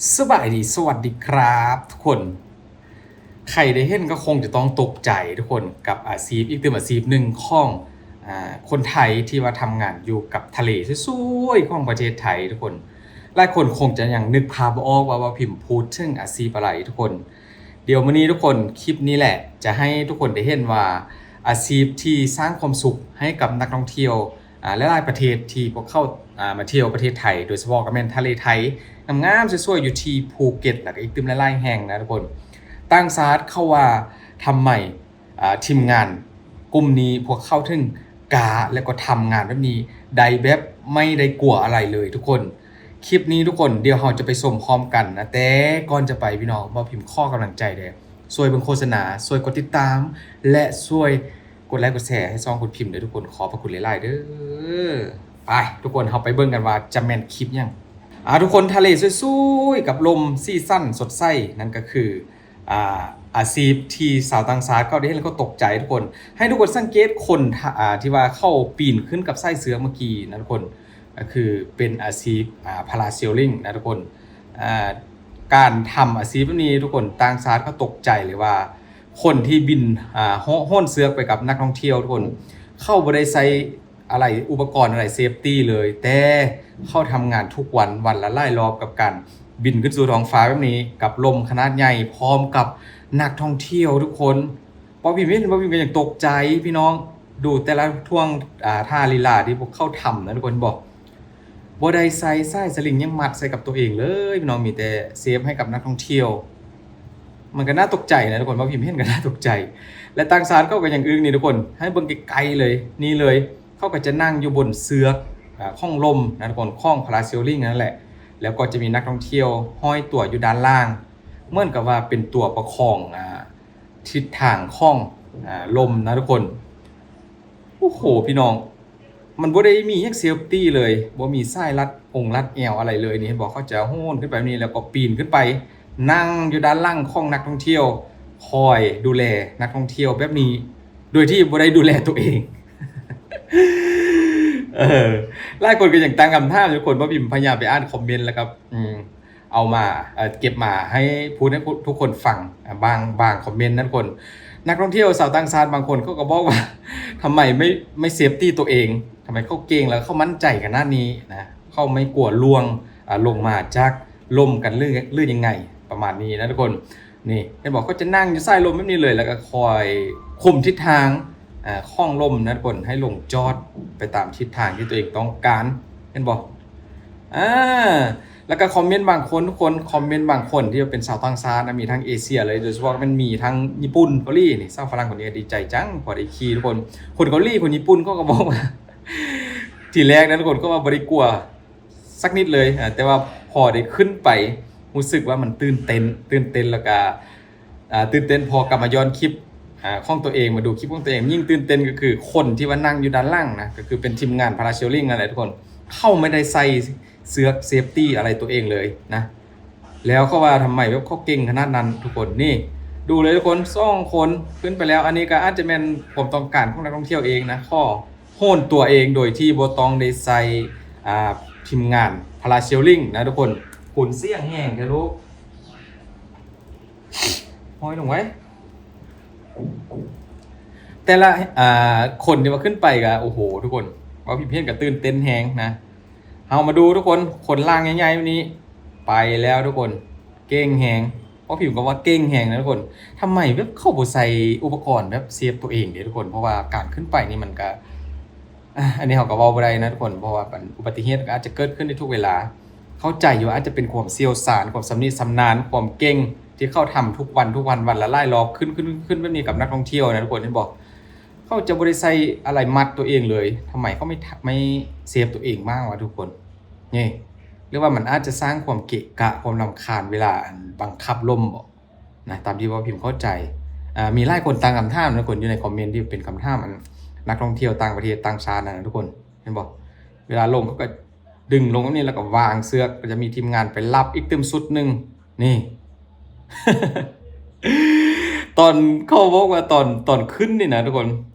ສະບາຍດີ ສະຫວັດດີຄັບທຸກຄົນ. ໃຜໄດ້ເຫັນກໍຄົງຈະຕ້ອງຕົກໃຈທຸກຄົນ ກັບອາຊີບອີກຕື່ມອາຊີບໜຶ່ງຂອງ ອາ ຄົນໄທທີ່ວ່າທຳງານຢູ່ກັບທະເລສວຍໆຂອງປະເທດໄທທຸກຄົນ. ຫຼາຍຄົນຄົງຈະຍັງນຶກພາບບໍ່ອອກວ່າ ວ່າພິມພູດເຖິງອາຊີບອະໄລທຸກຄົນ. ດຽວມື້ນີ້ທຸກຄົນ ຄລິບນີ້ແຫຼະຈະໃຫ້ທຸກຄົນໄດ້ເຫັນວ່າ ອາຊີບທີ່ສ້າງຄວາມສຸກໃຫ້ກັບນັກທ່ອງທ່ຽວ ອາ ຫຼາຍໆປະເທດທີ່ພວກເຂົາ ອາ ມາທ່ຽວປະເທດໄທ ໂດຍສະເພາະກໍແມ່ນທະເລໄທ ງາມໆ ສວຍໆ ຢູ່ທີ່ພູເກັດ ແລ້ວກໍອີກຕື່ມຫຼາຍໆແຫ່ງນະທຸກຄົນ. ຕ່າງຊາດເຂົາວ່າທຳໄມ ອາ ທີມງານກຸ່ມນີ້ພວກເຂົາເຖິງກ້າ ແລ້ວກໍທຳງານແບບນີ້ໄດ້ແບບໄມ່ໄດ້ກົວອະໄລເລີຍທຸກຄົນ. ຄລິບນີ້ທຸກຄົນ ດຽວເຮົາຈະໄປຊົມພ້ອມກັນນະ ແຕ່ກ່ອນຈະໄປພີ່ນ້ອງ ບ່າວພິມຂໍກຳລັງໃຈແດ່ ຊ່ວຍເບິ່ງໂຄສະນາ ຊ່ວຍກົດຕິດຕາມ ແລະ ຊ່ວຍ ກົດໄລກົດແຊໃຫ້ຊ່ອງຄຸນພິມເດີທຸກຄົນ ຂອບພະຄຸນຫຼາຍໆເດີ. ໄປທຸກຄົນ ເຮົາໄປເບິ່ງກັນວ່າຈະແມ່ນຄລິບຫຍັງ. ອາ ທຸກຄົນ ທະເລສວຍໆ ກັບລົມສີສັນສົດໃສ ນັ້ນກໍຄື ອາ ອາຊີບທີ່ຊາວຕ່າງຊາດເຂົາໄດ້ເຫັນແລ້ວກໍຕົກໃຈທຸກຄົນ. ໃຫ້ທຸກຄົນສັງເກດຄົນ ອາ ທີ່ວ່າເຂົາປີນຂຶ້ນກັບສາຍເຊືອກເມື່ອກີ້ນະທຸກຄົນ ກໍຄືເປັນອາຊີບ ອາ ພາລາເຊວລິງນະທຸກຄົນ. ອາ ການທຳອາຊີບແບບນີ້ທຸກຄົນ ຕ່າງຊາດເຂົາຕົກໃຈເລີຍວ່າ ຄົນທີ່ບິນ ອາ ໂຫ ໂຫນເຊືອກໄປກັບນັກທ່ອງທ່ຽວທຸກຄົນ ເຂົາບໍ່ໄດ້ໃສ່ອະໄລ ອຸປະກອນອະໄລເຊຟຕີເລີຍ ແຕ່ເຂົາທຳງານທຸກວັນ ວັນລະຫຼາຍລອບກັບການບິນຂຶ້ນສູ່ທ້ອງຟ້າແບບນີ້ ກັບລົມຂະໜາດໃຫຍ່ ພ້ອມກັບນັກທ່ອງທ່ຽວທຸກຄົນ. ບ່າວພິມເຫັນ ບ່າວພິມກໍຍັງຕົກໃຈພີ່ນ້ອງ ດູແຕ່ລະທ່ວງ ອາ ທ່າລີລາທີ່ພວກເຂົາທຳນະທຸກຄົນ ເຫັນບໍ່? ບໍ່ໄດ້ໃສ່ສາຍສະລິງຫຍັງມັດໃສ່ກັບຕົວເອງເລີຍພີ່ນ້ອງ ມີແຕ່ເຊຟໃຫ້ກັບນັກທ່ອງທ່ຽວ. ມັນກໍໜ້າຕົກໃຈນະທຸກຄົນ ບ່າວພິມເຫັນກໍໜ້າຕົກໃຈ. ແລະ ຕ່າງຊາດເຂົາກໍຍັງອຶ້ງນີ້ທຸກຄົນ ໃຫ້ເບິ່ງໄກໆເລີຍ ນີ້ເລີຍ ເຂົາກໍຈະນັ່ງຢູ່ບົນເຊືອກ ອາ ຂອງລົມນະທຸກຄົນ ຂອງພາລາເຊວລິງນັ້ນແຫຼະ ແລ້ວກໍຈະມີນັກທ່ອງທ່ຽວຫ້ອຍຕົວຢູ່ດ້ານລ່າງ ເໝືອນກັບວ່າເປັນຕົວປະຄອງ ອາ ທິດທາງຂອງ ອາ ລົມນະທຸກຄົນ. ໂອ້ໂຫ ພີ່ນ້ອງ ມັນບໍ່ໄດ້ມີຫຍັງເຊຟຕີເລີຍ ບໍ່ມີສາຍລັດອົງລັດແອວອະໄລເລີຍ ນີ້ເຫັນບໍ່? ເຂົາຈະໂຫນຂຶ້ນໄປແບບນີ້ ແລ້ວກໍປີນຂຶ້ນໄປ ນັ່ງຢູ່ດ້ານຫຼັງຂອງນັກທ່ອງທ່ຽວ ຄອຍດູແລນັກທ່ອງທ່ຽວແບບນີ້ ໂດຍທີ່ບໍ່ໄດ້ດູແລຕົວເອງ. ເອີ ຫຼາຍຄົນກໍຍັງຕັ້ງຄຳຖາມຢູ່ ຄົນ ບ່າວພິມພະຍາຍາມໄປອ່ານຄອມເມັນ ແລ້ວກໍ ອືມ ເອົາມາ ເອີ ເກັບມາໃຫ້ ພູດໃຫ້ທຸກຄົນຟັງ ອາ ບາງ ບາງຄອມເມັນນະທຸກຄົນ. ນັກທ່ອງທ່ຽວຊາວຕ່າງຊາດບາງຄົນເຂົາກໍບອກວ່າ ທຳໄມໄມ່ ໄມ່ເຊຟຕີຕົວເອງ? ທຳໄມເຂົາເກັ່ງ ແລ້ວເຂົາໝັ້ນໃຈຂະໜາດນີ້ນະ? ເຂົາໄມ່ກົວລ່ວງ ອາ ລົງມາຈາກລົມກັນ ຫຼື ຫຼືຍັງໄງ? ປະມານນີ້ນະທຸກຄົນ. ນີ້ ເຫັນບໍ່? ເຂົາຈະນັ່ງຢູ່ສາຍລົມແບບນີ້ເລີຍ ແລ້ວກໍຄອຍຄຸມທິດທາງ ອາ ຂອງລົມນະທຸກຄົນ ໃຫ້ລົງຈອດໄປຕາມທິດທາງທີ່ຕົວເອງຕ້ອງການ ເຫັນບໍ່? ອາ ແລ້ວກໍຄອມເມັນບາງຄົນທຸກຄົນ ຄອມເມັນບາງຄົນທີ່ວ່າເປັນຊາວຕ່າງຊາດນະ ມີທັງເອເຊຍເລີຍ ໂດຍສະເພາະແມ່ນມີທັງຍີ່ປຸ່ນ ເກົາຫຼີ ນີ້ ຊາວຝຣັ່ງຄົນນີ້ກໍດີໃຈຈັງ ພໍໄດ້ຂີ່ທຸກຄົນ. ຄົນເກົາຫຼີ ຄົນຍີ່ປຸ່ນເຂົາກໍບອກວ່າ ທີແລກນະທຸກຄົນ ເຂົາວ່າບໍ່ໄດ້ກົວ ສັກນິດເລີຍ ອາ ແຕ່ວ່າພໍໄດ້ຂຶ້ນໄປ ຮູ້ສຶກວ່າມັນຕື່ນເຕັ້ນ ຕື່ນເຕັ້ນ ແລ້ວກະ ອາ ຕື່ນເຕັ້ນ. ພໍກັບມາຍ້ອນຄລິບ ອາ ຂອງຕົວເອງ ມາດູຄລິບຂອງຕົວເອງ ຍິ່ງຕື່ນເຕັ້ນ ກໍຄືຄົນທີ່ວ່ານັ່ງຢູ່ດ້ານຫຼັງນະ ກໍຄືເປັນທີມງານພາລາເຊວລິງນັ້ນແຫຼະທຸກຄົນ ເຂົາໄມ່ໄດ້ໃສ່ເຊືອກເຊຟຕີອະໄລຕົວເອງເລີຍນະ. ແລ້ວເຂົາວ່າທຳໄມແບບເຂົາເກັ່ງຂະໜາດນັ້ນທຸກຄົນ. ນີ້ ດູເລີຍທຸກຄົນ ສອງຄົນຂຶ້ນໄປແລ້ວ. ອັນນີ້ກໍອາດຈະແມ່ນຄວາມຕ້ອງການຂອງນັກທ່ອງທ່ຽວເອງນະ ຂໍ ໂຫນຕົວເອງໂດຍທີ່ບໍ່ຕ້ອງໄດ້ໃສ່ ອ່າ ທີມງານພາລາເຊວລິງນະທຸກຄົນ. ໂຫນສຽງແຮງແທ້ລູກ ຫ້ອຍລົງໄວ້. ແຕ່ລະ ອ່າ ຄົນທີ່ວ່າຂຶ້ນໄປກໍ ໂອ້ໂຫ ທຸກຄົນ ເວົ້າຜິດພຽງກໍຕື່ນເຕັ້ນແຮງນະ. ເຮົາມາດູທຸກຄົນ ຄົນລ່າງໃຫຍ່ໆນີ້ໄປແລ້ວທຸກຄົນ ເກັ່ງແຮງ. ເວົ້າຜິດກໍວ່າເກັ່ງແຮງນະທຸກຄົນ. ທຳໄມແບບເຂົາບໍ່ໃສ່ອຸປະກອນແບບເຊຟຕົວເອງເດ້ທຸກຄົນ ເພາະວ່າການຂຶ້ນໄປນີ້ມັນກະ ອາ ອັນນີ້ເຮົາກໍເວົ້າບໍ່ໄດ້ນະທຸກຄົນ ເພາະວ່າອັນອຸບັດຕິເຫດກໍອາດຈະເກີດຂຶ້ນໄດ້ທຸກເວລາ. ເຂົ້າໃຈຢູ່ວ່າອາດຈະເປັນຄວາມຊ່ຽວຊານ ຄວາມຊຳນິຊຳນານ ຄວາມເກັ່ງ ທີ່ເຂົາທຳທຸກວັນ ທຸກວັນ ວັນລະຫຼາຍລອບ ຂຶ້ນໆໆແບບນີ້ກັບນັກທ່ອງທ່ຽວນະທຸກຄົນ ເຫັນບໍ່? ເຂົາຈະບໍ່ໄດ້ໃສ່ອະໄລມັດຕົວເອງເລີຍ. ທຳໄມເຂົາໄມ່ ໄມ່ເຊຟຕົວເອງບ້າງວະທຸກຄົນ? ນີ້ ຫຼືວ່າມັນອາດຈະສ້າງຄວາມເກະກະ ຄວາມລຳຄານເວລາອັນບັງຄັບລົມບໍ? ນະ ຕາມທີ່ເວົ້າພິມເຂົ້າໃຈ. ອາ ມີຫຼາຍຄົນຕັ້ງຄຳຖາມນະທຸກຄົນ ຢູ່ໃນຄອມເມັນທີ່ເປັນຄຳຖາມອັນນັກທ່ອງທ່ຽວຕ່າງປະເທດຕ່າງຊາດນັ້ນນະທຸກຄົນ ເຫັນບໍ່? ເວລາລົງເຂົາກໍດຶງລົງແບບນີ້ ແລ້ວກໍວາງເຊືອກ ກໍຈະມີທີມງານໄປຮັບອີກຕື່ມຊຸດໜຶ່ງ. ນີ້ ຕອນເຂົາບອກວ່າຕອນ ຕອນຂຶ້ນນີ້ນະທຸກຄົນ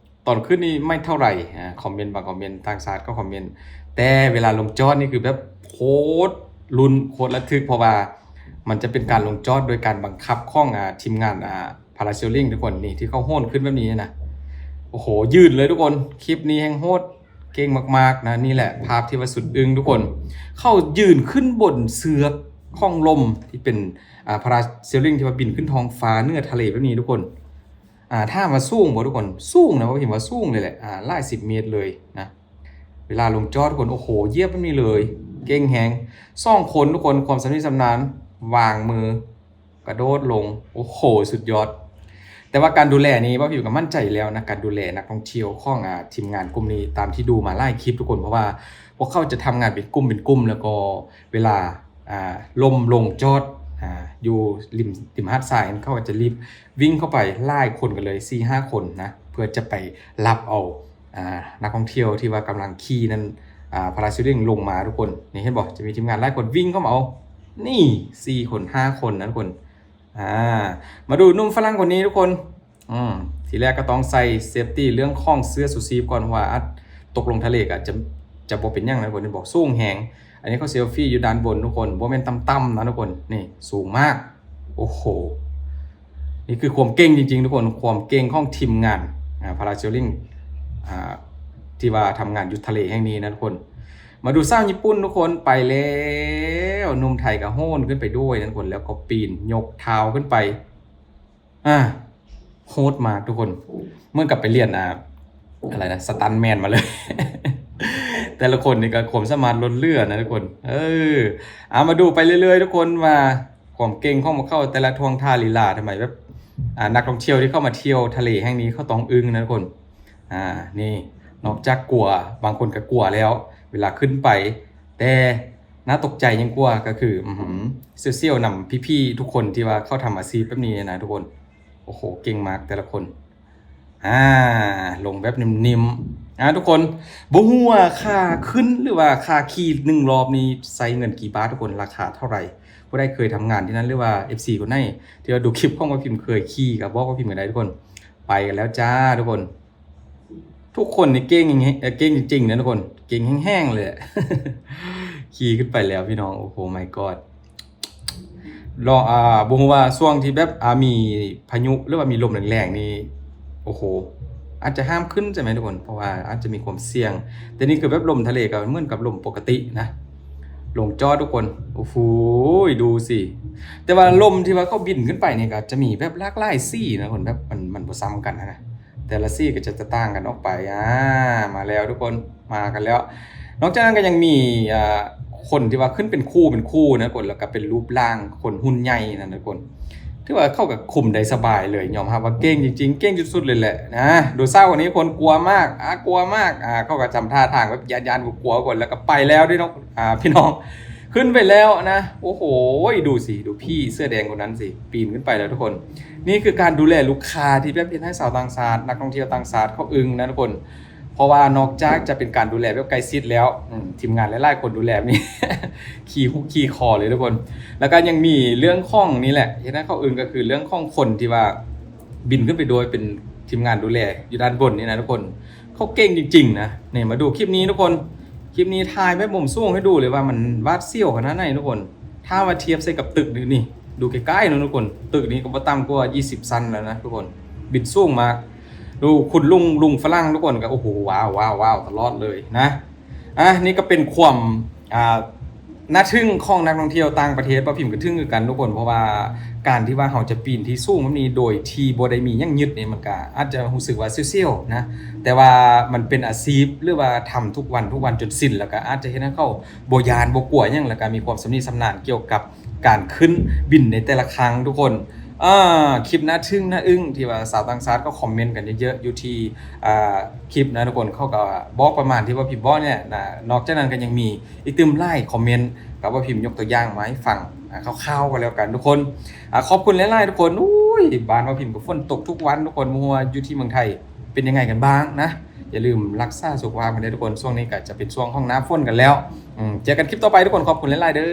ຕອນຂຶ້ນນີ້ໄມ່ເທົ່າໃດ ອາ ຄອມເມັນ ບາງຄອມເມັນ ຕ່າງຊາດກໍຄອມເມັນ ແຕ່ເວລາລົງຈອດນີ້ຄືແບບໂຄດລຸ້ນ ໂຄດລະທຶກ ເພາະວ່າ ມັນຈະເປັນການລົງຈອດໂດຍການບັງຄັບຂອງ ອ່າ ທີມງານ ອ່າ Parasailing ທຸກຄົນ ນີ້ ທີ່ເຂົາໂຫນຂຶ້ນແບບນີ້ນະ. ໂອ້ໂຫ ຍື່ນເລີຍທຸກຄົນ. ຄລິບນີ້ແຮ່ງໂຫດ ເກັ່ງມາກໆນະ. ນີ້ແຫຼະພາບທີ່ວ່າສຸດອຶ້ງທຸກຄົນ. ເຂົາຍື່ນຂຶ້ນບົນເຊືອກຂອງລົມທີ່ເປັນ ອ່າ Parasailing ທີ່ວ່າບິນຂຶ້ນທ້ອງຟ້າເໜືອທະເລແບບນີ້ທຸກຄົນ. ອ່າ ຖາມວ່າສູງບໍ່ທຸກຄົນ? ສູງນະ ບໍ່ເຫັນວ່າສູງເລີຍແຫຼະ. ອ່າ ຫຼາຍສິບເມດເລີຍນະ. ເວລາລົງຈອດທຸກຄົນ ໂອ້ໂຫ ຢຽບແບບນີ້ເລີຍ ເກັ່ງແຮງ. ສອງຄົນທຸກຄົນ ຄວາມຊຳນິຊຳນານ ວາງມື ກະໂດດລົງ ໂອ້ໂຫ ສຸດຍອດ. ແຕ່ວ່າການດູແລນີ້ ບ່າວພິມກໍໝັ້ນໃຈແລ້ວນະ ການດູແລນັກທ່ອງທ່ຽວຂອງ ອ່າ ທີມງານກຸ່ມນີ້ ຕາມທີ່ດູມາຫຼາຍຄລິບທຸກຄົນ ເພາະວ່າພວກເຂົາຈະທຳງານເປັນກຸ່ມເປັນກຸ່ມ ແລ້ວກໍເວລາ ອ່າ ລົມລົງຈອດ ອ່າ ຢູ່ລິມ ລິມຫາດຊາຍ ເຂົາກໍຈະລີບ ວິ່ງເຂົ້າໄປຫຼາຍຄົນກັນເລີຍ ສີ່ຫ້າຄົນນະ ເພື່ອຈະໄປລັບເອົາ ອ່າ ນັກທ່ອງທ່ຽວທີ່ວ່າກຳລັງຂີ່ນັ້ນ ອ່າ Parasailing ລົງມາທຸກຄົນ. ນີ້ເຫັນບໍ່? ຈະມີທີມງານຫຼາຍຄົນວິ່ງເຂົ້າມາເອົາ ນີ້ ສີ່ຄົນ ຫ້າຄົນນະທຸກຄົນ. ອ່າ ມາດູໜຸ່ມຝຣັ່ງຄົນນີ້ທຸກຄົນ. ອືມ ທີແລກກໍຕ້ອງໃສ່ safety ເລື່ອງຂອງເສື້ອຊູຊີບກ່ອນ ເພາະວ່າອາດຕົກລົງທະເລກໍຈະ ຈະບໍ່ເປັນຫຍັງນະທຸກຄົນ. ເຫັນບໍ່? ສູງແຮງ. ອັນນີ້ເຂົາເຊລຟີຢູ່ດ້ານບົນທຸກຄົນ ບໍ່ແມ່ນຕ່ຳໆນະທຸກຄົນ. ນີ້ ສູງມາກ. ໂອ້ໂຫ ນີ້ຄືຄວາມເກັ່ງຈິງໆທຸກຄົນ ຄວາມເກັ່ງຂອງທີມງານ ອ່າ Parasailing ອ່າ ທີ່ວ່າທຳງານຢູ່ທະເລແຫ່ງນີ້ນະທຸກຄົນ. ມາດູສາວຍີ່ປຸ່ນທຸກຄົນ ໄປແລ້ວ ໜຸ່ມໄທກໍໂຫນຂຶ້ນໄປດ້ວຍນະທຸກຄົນ ແລ້ວກໍປີນຍົກເທົ້າຂຶ້ນໄປ. ອ່າ ໂຫດມາກທຸກຄົນ ເໝືອນກັບໄປຮຽນ ອ່າ ອະໄລນະ ສະຕັນແມນມາເລີຍ. ແຕ່ລະຄົນນີ້ກໍຄວາມສາມາດລົ້ນເຫຼືອນະທຸກຄົນ. ເອີ ເອົາ ມາດູໄປເລື້ອຍໆທຸກຄົນ ວ່າຄວາມເກັ່ງຂອງພວກເຂົາ ແຕ່ລະທ່ວງທ່າລີລາ ທຳໄມແບບ ອ່າ ນັກທ່ອງທ່ຽວທີ່ເຂົ້າມາທ່ຽວທະເລແຫ່ງນີ້ ເຂົາຕ້ອງອຶ້ງນະທຸກຄົນ. ອ່າ ນີ້ ນອກຈາກກົວ ບາງຄົນກໍກົວແລ້ວ ເວລາຂຶ້ນໄປ ແຕ່ໜ້າຕົກໃຈຍິ່ງກວ່າກໍຄື ອືຫື ສຽວໆນຳພີ່ໆທຸກຄົນທີ່ວ່າເຂົາທຳອາຊີບແບບນີ້ນະທຸກຄົນ. ໂອ້ໂຫ ເກັ່ງມາກແຕ່ລະຄົນ. ອ່າ ລົງແບບນິ່ມໆ. ອ່າ ທຸກຄົນ ບໍ່ຮູ້ວ່າຄ່າຂຶ້ນ ຫຼືວ່າຄ່າຂີ່ໜຶ່ງລອບນີ້ໃຊ້ເງິນກີ່ບາດທຸກຄົນ ລາຄາເທົ່າໃດ? ຜູ້ໃດເຄີຍທຳງານທີ່ນັ້ນ ຫຼືວ່າ ເອັຟຊີ ຄົນໃດທີ່ວ່າດູຄລິບຂອງບ່າວພິມເຄີຍຂີ່ ກໍບອກບ່າວພິມກໍໄດ້ທຸກຄົນ. ໄປກັນແລ້ວຈ້າທຸກຄົນ. ທຸກຄົນນີ້ເກັ່ງແຮງ ເກັ່ງຈິງໆນະທຸກຄົນ ເກັ່ງແຮງໆເລີຍ. ຂີ່ຂຶ້ນໄປແລ້ວພີ່ນ້ອງ ໂອ້ໂຫ my god. ລອງ ອ່າ ບໍ່ຮູ້ວ່າຊ່ວງທີ່ແບບ ອ່າ ມີພາຍຸ ຫຼືວ່າມີລົມແຮງໆນີ້ ໂອ້ໂຫ ອາດຈະຫ້າມຂຶ້ນໃຊ່ໄໝທຸກຄົນ ເພາະວ່າອາດຈະມີຄວາມສ່ຽງ. ແຕ່ນີ້ຄືແບບລົມທະເລກໍເໝືອນກັບລົມປົກກະຕິນະ. ລົງຈອດທຸກຄົນ ໂອ້ໂຫ ດູຊິ. ແຕ່ວ່າລົມທີ່ວ່າເຂົາບິນຂຶ້ນໄປນີ້ກໍຈະມີແບບຫຼາກຫຼາຍສີນະທຸກຄົນ ແບບມັນ ມັນບໍ່ຊ້ຳກັນນະ. ແຕ່ລະສີກໍຈະ ຈະຕ່າງກັນອອກໄປ. ອ່າ ມາແລ້ວທຸກຄົນ ມາກັນແລ້ວ. ນອກຈາກນັ້ນກໍຍັງມີ ອ່າ ຄົນທີ່ວ່າຂຶ້ນເປັນຄູ່ເປັນຄູ່ນະທຸກຄົນ ແລ້ວກໍເປັນຮູບຮ່າງຄົນຮຸ່ນໃຫຍ່ນັ້ນນະທຸກຄົນ. ຖືວ່າເຂົາກໍຄຸມໄດ້ສະບາຍເລີຍ ຍອມຮັບວ່າເກັ່ງຈິງໆ ເກັ່ງສຸດໆເລີຍແຫຼະນະ. ດູສາວຄົນນີ້ ຄົນກົວມາກ ອ່າ ກົວມາກ ອ່າ ເຂົາກໍທຳທ່າທາງແບບຢ້ານໆກົວໆກ່ອນ ແລ້ວກໍໄປແລ້ວເດ້ເນາະ ອ່າ ພີ່ນ້ອງ. ຂຶ້ນໄປແລ້ວນະ ໂອ້ໂຫ ດູຊິ ດູພີ່ເສື້ອແດງຄົນນັ້ນຊິ ປີນຂຶ້ນໄປແລ້ວທຸກຄົນ. ນີ້ຄືການດູແລລູກຄ້າທີ່ແບບເຮັດໃຫ້ຊາວຕ່າງຊາດ ນັກທ່ອງທ່ຽວຕ່າງຊາດເຂົາອຶ້ງນະທຸກຄົນ. ເພາະວ່ານອກຈາກຈະເປັນການດູແລແບບໃກ້ຊິດແລ້ວ ອືມ ທີມງານຫຼາຍໆຄົນດູແລນີ້ ຂີ້ຮຸກຂີ້ຄໍເລີຍທຸກຄົນ. ແລ້ວກໍຍັງມີເລື່ອງຂອງນີ້ແຫຼະ ເຮັດໃຫ້ເຂົາອຶ້ງ ກໍຄືເລື່ອງຂອງຄົນທີ່ວ່າບິນຂຶ້ນໄປດ້ວຍ ເປັນທີມງານດູແລຢູ່ດ້ານບົນນີ້ນະທຸກຄົນ. ເຂົາເກັ່ງຈິງໆນະ. ນີ້ ມາດູຄລິບນີ້ທຸກຄົນ ຄລິບນີ້ຖ່າຍແບບມຸມສູງໃຫ້ດູເລີຍວ່າມັນຫວາດສຽວຂະໜາດໃດທຸກຄົນ. ຖ້າວ່າທຽບໃສ່ກັບຕຶກນີ້ ນີ້ ດູໃກ້ໆເນາະທຸກຄົນ ຕຶກນີ້ກໍບໍ່ຕ່ຳກວ່າຊາວຊັ້ນແລ້ວນະທຸກຄົນ ບິນສູງມາກ. ດູຄຸນລຸງ ລຸງຝຣັ່ງທຸກຄົນກໍ ໂອ້ໂຫ ວ້າວໆໆຕະຫຼອດເລີຍນະ. ອ່າ ນີ້ກໍເປັນຄວາມ ອ່າ ໜ້າທຶ່ງຂອງນັກທ່ອງທ່ຽວຕ່າງປະເທດ ບ່າວພິມກໍທຶ່ງຄືກັນທຸກຄົນ ເພາະວ່າການທີ່ວ່າເຮົາຈະປີນທີ່ສູງແບບນີ້ໂດຍທີ່ບໍ່ໄດ້ມີຫຍັງຍຶດນີ້ ມັນກໍອາດຈະຮູ້ສຶກວ່າສ່ຽວໆນະ ແຕ່ວ່າມັນເປັນອາຊີບ ຫຼືວ່າທຳທຸກວັນທຸກວັນຈົນຊິນ ແລ້ວກໍອາດຈະເຮັດໃຫ້ເຂົາບໍ່ຢ້ານບໍ່ກົວຫຍັງ ແລ້ວກໍມີຄວາມຊຳນິຊຳນານກ່ຽວກັບການຂຶ້ນບິນໃນແຕ່ລະຄັ້ງທຸກຄົນ. ອ່າ ຄລິບໜ້າທຶ່ງໜ້າອຶ້ງທີ່ວ່າຊາວຕ່າງຊາດກໍຄອມເມັນກັນເຍີະໆຢູ່ທີ່ ອ່າ ຄລິບນະທຸກຄົນ ເຂົາກໍບອກປະມານທີ່ວ່າພິມບອກນີ້ແຫຼະນະ. ນອກຈາກນັ້ນກໍຍັງມີອີກຕື່ມຫຼາຍຄອມເມັນ ກໍວ່າພິມຍົກຕົວຢ່າງມາໃຫ້ຟັງ ອ່າ ຄ່າວໆກໍແລ້ວກັນທຸກຄົນ. ອ່າ ຂອບຄຸນຫຼາຍໆທຸກຄົນ. ໂອ້ຍ ບ້ານວ່າພິມກໍຝົນຕົກທຸກວັນທຸກຄົນ ບໍ່ຮູ້ວ່າຢູ່ທີ່ເມືອງໄທເປັນຍັງໄງກັນບ້າງນະ. ຢ່າລືມຮັກສາສຸຂະພາບກັນເດີທຸກຄົນ. ຊ່ວງນີ້ກໍຈະເປັນຊ່ວງຂອງໜ້າຝົນກັນແລ້ວ. ອືມ ເຈີກັນຄລິບຕໍ່ໄປທຸກຄົນ. ຂອບຄຸນຫຼາຍໆເດີ.